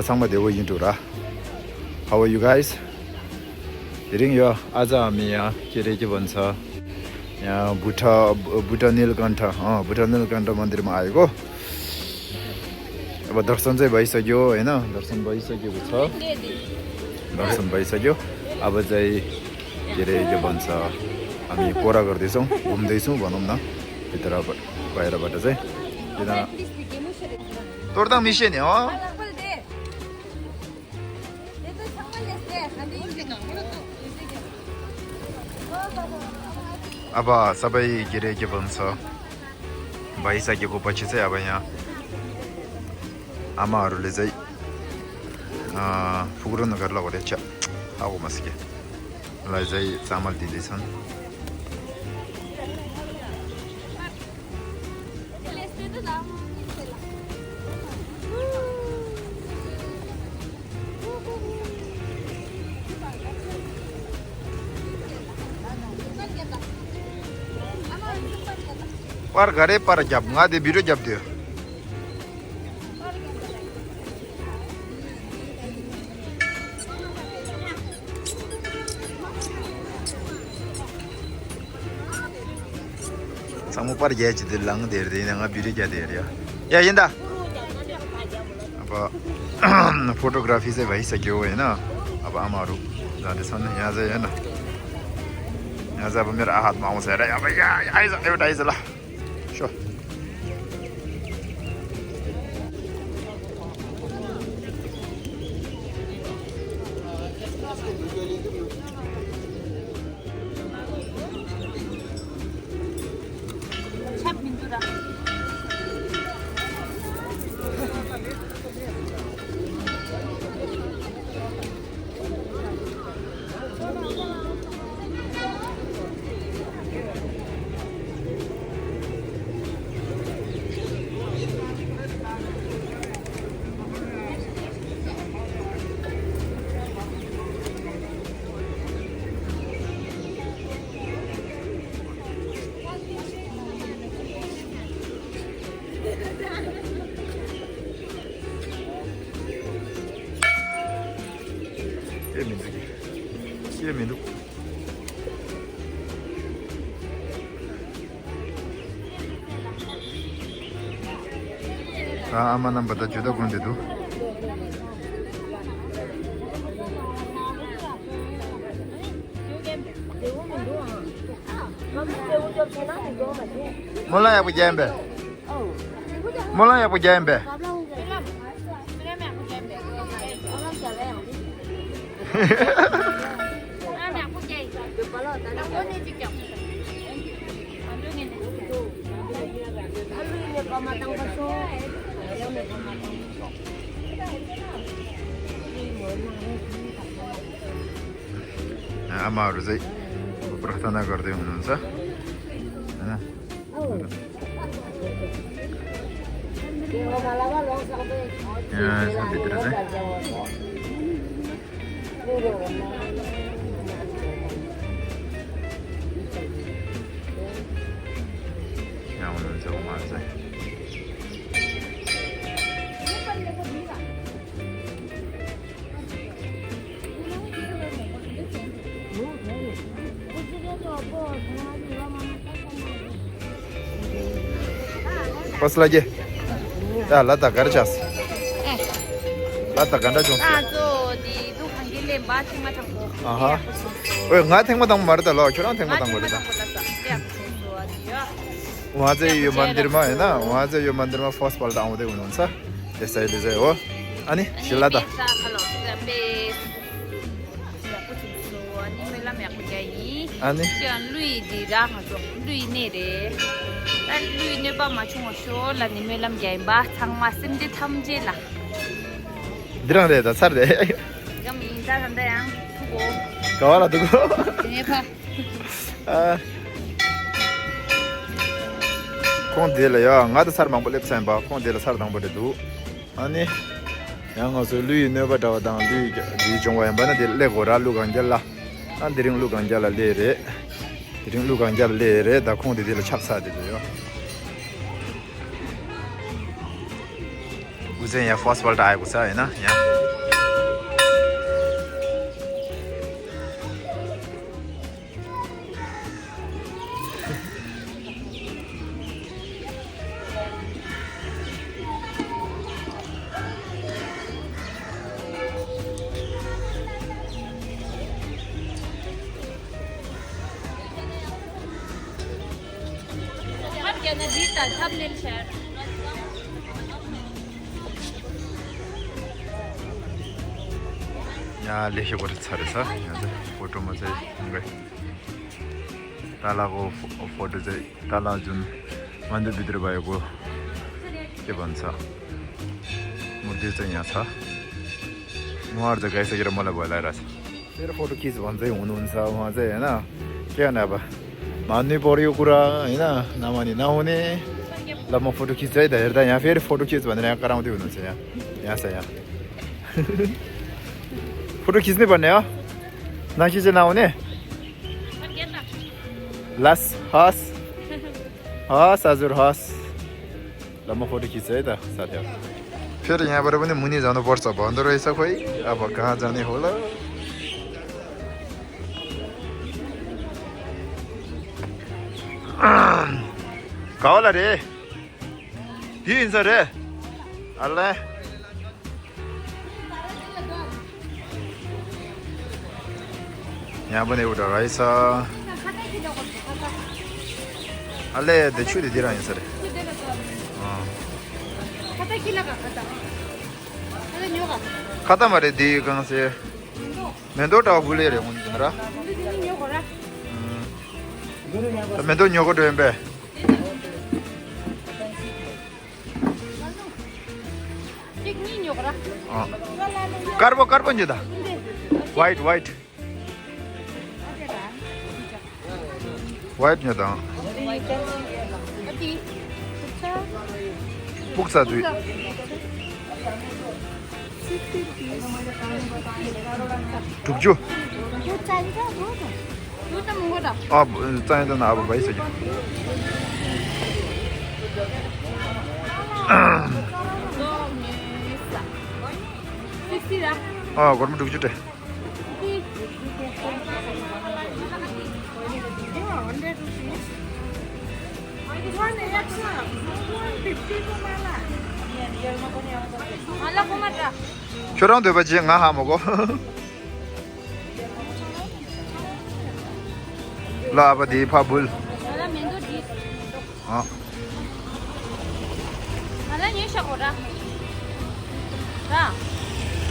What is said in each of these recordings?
상마 되고 인도라. How are you guys? 이링요 아자미야 기레기 번서 야 부타 Neelkanth मन्दिरमा आएको अब दर्शन चाहिँ भइसक्यो हैन दर्शन भइसकेको छ दर्शन भइसक्यो अब चाहिँ के रे के भन्छ हामी कोरा गर्दैछौँ घुम्दैछौँ भनौँ न भित्र बाहिरबाट चाहिँ किन तोर्दाङ मिसन हो अब सबै के रे के भन्छ भइसकेको पछि चाहिँ अब यहाँ आमाहरूले चाहिँ फुक्रो नगर लगाउँदैछ आगो मस्के लाई चाहिँ चामल दिँदैछन् पर घरे पर जब ngaде biru jab dia samu par gaya chide lang der de nga biru ja der ya yinda अब फोटोग्राफी चाहिँ भइसक्यो हैन अब आमाहरु जाँदैछन् यहाँ चाहिँ हैन यहाँ चाहिँ अब मेरो हातमा आउँछ हेर अब यहाँ आइज एउटा आइज ल Sure. Iya minum. Amanam pada juda kunde tu. Mulai apa jambe? Mulai apa jambe? आमाहरु चाहिँ प्रार्थना गर्दै हुनुहुन्छ हैन यहाँ भित्र चाहिँ यहाँ हुनुहुन्छ उहाँहरु चाहिँ Pas lagi. Dah lah tak kerja. Lah tak kerja cuma. di tu panggil lembat macam tu. Aha. Oh, nggak tengok tang mar dah lo, curang tengok tang boleh dah. वहाँ चाहिँ यो मन्दिरमा हैन वहाँ चाहिँ यो मन्दिरमा फर्स्ट पल्ट आउँदै हुनुहुन्छ त्यसैले चाहिँ हो अनि सिल्ला त अनि lui di ra ha so lui ne de ta lui ne ba ma chung so la ni me lam gai ba thang ma sim de tham je la 드랑 데다 살 데. gam in ta san da yang go 가와라 두고. ne pa 아. 콘데라야 나도 살만 볼래 산 봐. 콘데라 살당 버려도 아니 양어서 lui ne ba da dang lui di jongwa yan bana de le gora lu ganjala 안 드링 루 간잘라 레레 드링 루 간잘 레레 다 콘데 딜 착사되고요. 우선 야 퍼스트 월드 아이고 사 हैन यहाँ 걔는 일단 탐낼 잘. यहाँ लेखेको छ रहेछ यहाँ चाहिँ फोटोमा चाहिँ ढुङ्गै तालाको फोटो चाहिँ ताला जुन मन्दिरभित्र भएको के भन्छ मूर्ति चाहिँ यहाँ छ उहाँहरू चाहिँ गइसकेर मलाई भय लागिरहेछ मेरो फोटो खिच भन्दै हुनुहुन्छ उहाँ चाहिँ होइन के भने अब मान्नै पर्यो कुरा होइन नमानी नहुने ल म फोटो खिच्छु है त हेर्दा यहाँ फेरि फोटो खिच भनेर यहाँ कराउँदै हुनुहुन्छ यहाँ छ यहाँ फोटो खिच्नै पर्ने हो नखिचे नआउने लास हस् हस् हजुर हस् ल म फोटो खिच्छु है त साथीहरू फेरि यहाँबाट पनि मुनि जानुपर्छ भन्दो रहेछ खोइ अब कहाँ जाने होला कहाँ होला रे के हिँड्छ रे अल्ला यहाँ पनि एउटा रहेछ अलि देख्छु दिदिएर हिँड्छ रे खतम अरे दी कहाँ से मेन्दो टाउ बुले रे हुन्छ र मेन्दो न्योको डोम्बे कार्बो कार्बन जदा वाइट वाइट वाइट न्यो त पुग्छ दुई पुग्छु अब चाहिँदैन अब भइसक्यो घरमा पुग्छु त छोराउँदै पछि ngah मको ल अब the फाबुल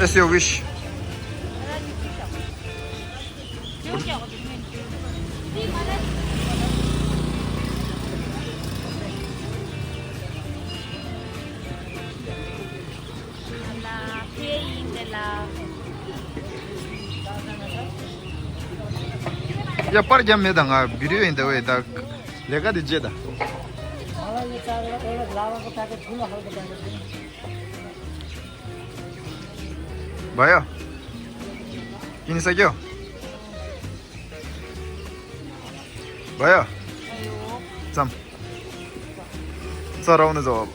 That's your wish. Ya par jam me danga video hinda we da lega dije da भयो किनिसक्यो भयो चम चराउनु जाऊ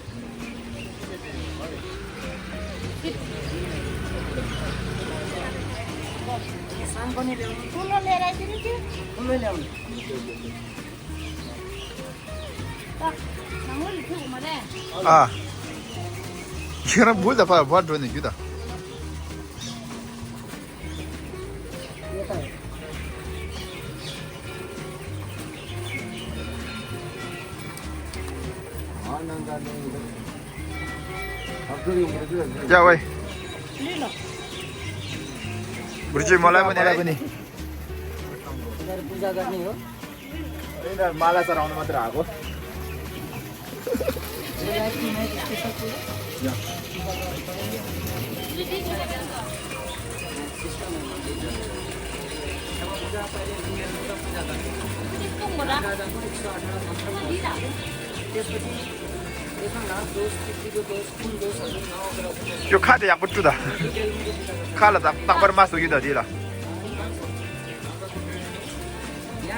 Kira boleh apa buat dua ni kita. Ya, woi. Berjumpa mulai पनि पूजा गर्ने हो यिनीहरु माला चढाउन मात्र आको यो खाते यहाँ पुट्टु दा खाला त तबर मासु कि ददिला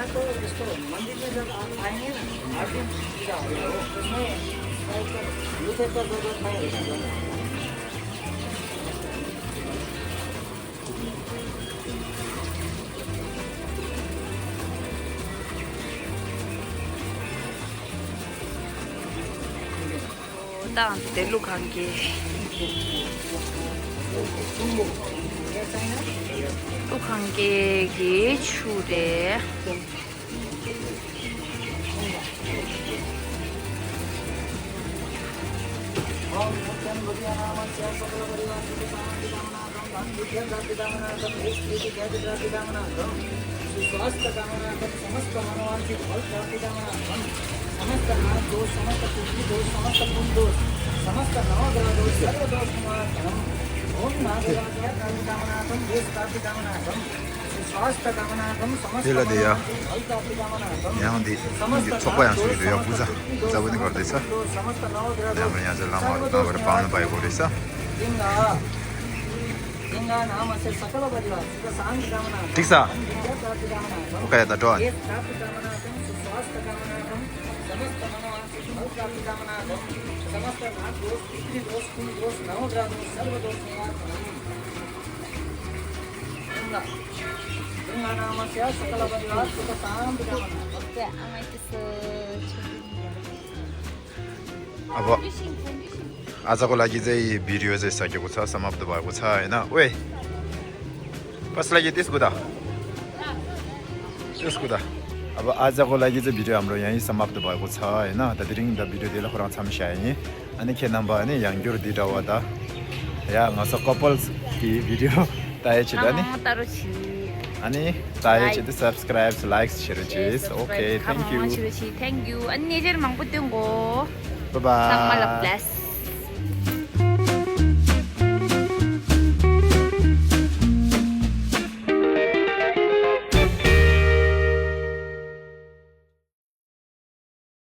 तो इसको मंदिर में जब आप आएंगे ना आरती पूजा हो उसमें न्यूज़पेपर जरूरत नहीं है 나한테 로 간 게 또 관객이 추래 ओम मुख्यम बुद्धियानामस्य सकल परिवार सुखशांतिकामनार्थं धन विद्या प्राप्तिकामनार्थं देश ख्याति प्राप्तिकामनार्थं स्वास्थ्य कामनार्थं समस्त मनोवांछित फल प्राप्तिकामनार्थं समस्त नाश दोष समस्त कुंडली दोष समस्त पुण्य दोष समस्त नवग्रह दोष सर्व दोष निवारणम ओम नागराजाय प्राप्तिकामनार्थं देश प्राप्तिकामनार्थं स्वास्थ्य कामनार्थं समस्त Bila dia फल प्राप्तिकामनार्थं yang di coba yang sudah dia puja पनि गर्दैछ समस्त नवग्रह हाम्रो यहाँ चाहिँ लामाहरूबाट पाउनु भएको रहेछ लिंगा लिंगा नाम से सकल परिवार सुख शांति कामनार्थं ठिक छ विद्या प्राप्तिकामनार्थं उकाइ त डन देश प्राप्तिकामनार्थं स्वास्थ्य कामनार्थं समस्त मनोवांछित फल प्राप्तिकामनार्थं समस्त नाग दोष पितृ दोष कुल दोष नवग्रह दोष सर्व दोष निवारणम लिंगा लिंगा नाम से सकल परिवार सुख शांति कामनार्थं 어때? 아마이트스 अब आजको लागि चाहिँ भिडियो चाहिँ सकेको छ समाप्त भएको छ हैन ओए कसलाई लागि त्यसको दा अब आजको लागि चाहिँ भिडियो हाम्रो यहीँ समाप्त भएको छ हैन 다들 video kurang 참시하니 아니 캔남바니 양교로 디다와다 야 ngaso couples di video tayo chidani 따로치 아니 tayo chid subscribe like share cheese okay thank you thank you 안녕 제일 망부뜬 거 bye bye 상말라 bless